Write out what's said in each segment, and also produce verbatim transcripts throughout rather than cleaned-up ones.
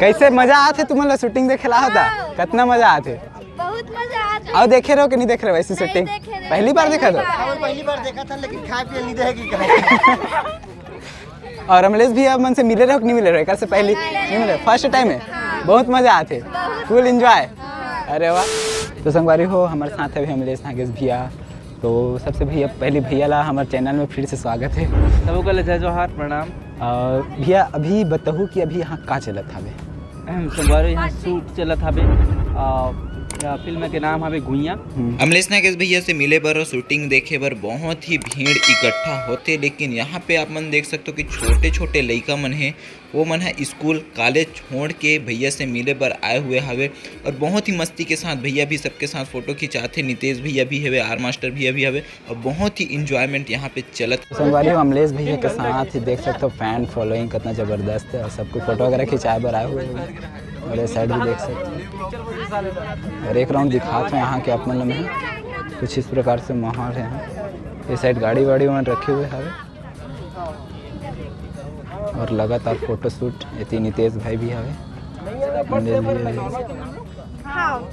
कैसे मजा आथे तुमन ला शूटिंग देखे ला होता? हाँ। कतना मजा आथे? बहुत मजा आथे। अउ देखे रहो कि नहीं देखे रहो ऐसी नहीं शूटिंग? देखे रहे। पहली बार देखा तो? पहली बार। हमन पहली बार देखा था, लेकिन खाए पिए नहीं देगी कहा। और अमलेश भैया मन से मिले रहो कि नहीं मिले रहो? एकर से पहली नहीं मिले, फर्स्ट टाइम है। हाँ। बहुत मजा आथे, बहुत। फुल एंजॉय। हाँ। अरे वाह। तो संगवारी हो, हमारे साथ है अभी अमलेश नागेश भैया। तो सबसे भैया, पहली भैया ला हमारे चैनल में फिर से स्वागत है। सबो ला जय जोहार, प्रणाम। और भैया, अभी बताहू कि अभी यहाँ का चलत हवे? अहम, संगवारी, यहाँ शूट चलत हवे। आ, या फिल्म के नाम हवे गुइया। हम्म। अमलेश नागेश भैया से मिले बर और शूटिंग देखे बर बहुत ही भीड़ इकट्ठा होथे, लेकिन यहाँ पे आप मन देख सकते हो कि छोटे-छोटे लइका मन हे, वो मन ह स्कूल, कॉलेज छोड़ के भैया से मिले बर आए हुए हवे और बहुत ही मस्ती के साथ भैया भी सबके साथ फोटो खिंचाथे। नितेश भैया भी हवे, आर मास्टर भैया भी हवे और बहुत ही इंजॉयमेंट यहाँ पे चलत। संगवारी हो, अमलेश भैया के साथ ही देख सकते हो, फैन फॉलोइंग कितना जबरदस्त है और सब कोई फोटो वगैरह खिंचाए बर आए हुए हैं। और ये साइड भी देख सकते हो, और एक राउंड दिखात हो यहाँ के आप मन ल मैं, कुछ इस प्रकार से माहौल है यहाँ। ये साइड गाड़ी वाड़ी मन रखे हुए हवे। और लगातार फोटोशूट, एती नितेश भाई भी हवे, मंडल भी हवे। हाँ।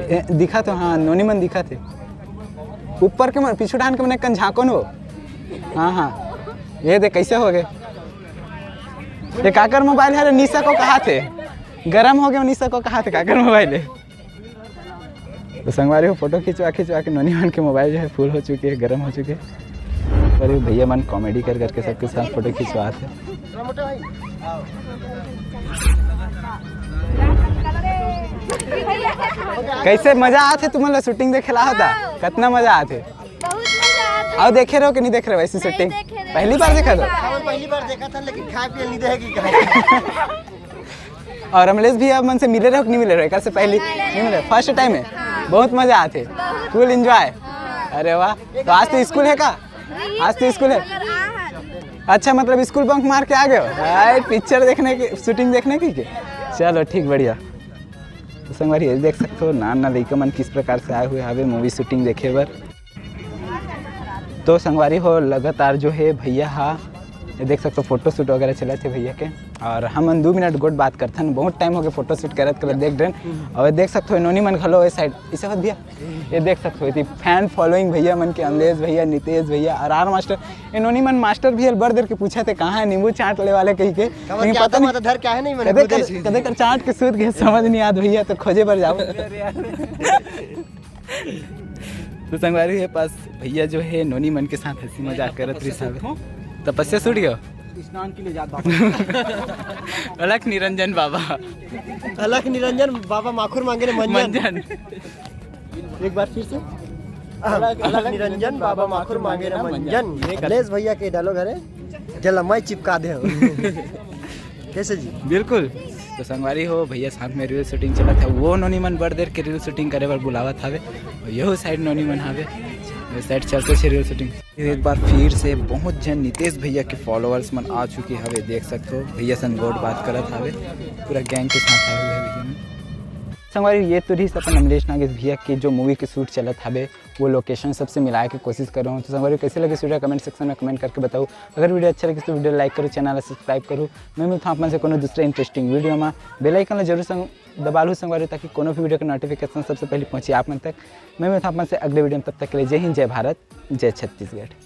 ए, दिखा तो, हाँ, नोनी मन दिखा थे। ऊपर के मन, पीछू डाहन के मन एक कन झांको न वो। हाँ, हाँ। ये देख, कैसे हो गए? ये काकर मोबाइल है रे? निशा को कहा थे? गरम हो गया निशा को कहा थे, काकर मोबाइल है? तो संगवारी हो, फोटो खिंचवा खिंचवा के नोनी मन के मोबाइल जो है फुल हो चुके है, गरम हो चुके है। पर ये भैया मन कॉमेडी कर करके सबके साथ फोटो खिंचवात है। कैसे मजा आथे तुमन ला शूटिंग देखे ला होता? कतना मजा आथे? बहुत मजा आथे। अउ देखे रहो कि नहीं देखे रहो ऐसी नहीं शूटिंग? देखे रहे। पहली बार देखा तो? हाँ। हमन पहली बार देखा था, लेकिन खाए पिए नहीं देगी कहा। और अमलेश भैया मन से मिले रहो कि नहीं मिले रहो? एकर से पहली नहीं मिले, फर्स्ट टाइम है। हाँ। बहुत मजा आथे, बहुत। फुल एंजॉय। हाँ। अरे वाह, तो आज तो स्कूल है का? आज तो स्कूल है। अच्छा, मतलब स्कूल बंक मार के आ गए हो? आए पिक्चर देखने की, शूटिंग देखने की के? चलो ठीक, बढ़िया। तो संगवारी, ये देख सकते हो, नान नान लइका मन किस प्रकार से आए हुए हवे मूवी शूटिंग देखे बर। तो संगवारी हो, लगातार जो है भैया हा, ये देख सकते हो, फोटो शूट वगैरह चलत हे भैया के। और हमन दू मिनट गोठ बात करथन, बहुत टाइम हो गए फोटो शूट करत करत देख ड्रेन। और देख सकते हो, नोनी मन घलो ए साइड, इसे होत भैया, ये देख सकते हो, इतनी फैन फॉलोइंग भैया मन के, अमलेश भैया, नितेश भैया, और आर मास्टर। ये नोनी मन मास्टर भैया बर देर के पूछा थे, "कहाँ है नींबू चाट ले वाले?" कही के। कमर लेकिन के पता आता नहीं, माता धर के आहे नहीं, मैंने कदे खुद कर, ऐसी। कदे कर चाट के सूत गए, समझ नहीं आत भैया, तो खोजे बर जाओ। तो संगवारी, ये पास भैया जो है, नोनी मन के साथ हंसी मजाक करत रहिस हवे। तपस्या छूट गयो। स्नान के लिए जात बाबा। अलख निरंजन बाबा। अलख निरंजन बाबा माखुर मांगे रे मंजन। मंजन। एक बार फिर से। अलख निरंजन बाबा माखुर मांगे रे मंजन। ये कलेश भैया के डायलॉग हरे, जेला मैं चिपका दे हूँ। कैसे जी? बिल्कुल। तो संगवारी हो, भैया साथ में रील शूटिंग चलत है, वो नोनी मन बड़ देर के रील शूटिंग करे बर बुलावत हवे, और यहू साइड नोनी मन हवे, ये साइड चलते छे रील शूटिंग। एक बार फिर से बहुत जन नितेश भैया के फॉलोअर्स मन आ चुके हवे, देख सकते हो भैया संग गोठ बात करत हवे, पूरा गैंग के साथ आए हुए हैं भैया मन। संगवारी, ये तो रहिस अपन अमलेश नागेश भैया के जो मूवी के शूट चलत हवे, वो लोकेशन सबसे मिलाए के कोशिश कर रहा हूँ। तो संगवारी, कैसे लगे वीडियो, कमेंट सेक्शन में कमेंट करके बताओ। अगर वीडियो अच्छा लगे तो वीडियो लाइक करो, चैनल ला सब्सक्राइब करो। मैं मिलता हूँ अपन से कोनो दूसरे इंटरेस्टिंग वीडियो में। बेल आइकन ला जरूर संग दबा लो संगवारी, ताकि कोनो भी वीडियो के नोटिफिकेशन सबसे पहले पहुँचे आप मन तक। मैं मिलता हूँ अपन से अगले वीडियो में, तब तक के लिए जय हिंद, जय भारत, जय छत्तीसगढ़।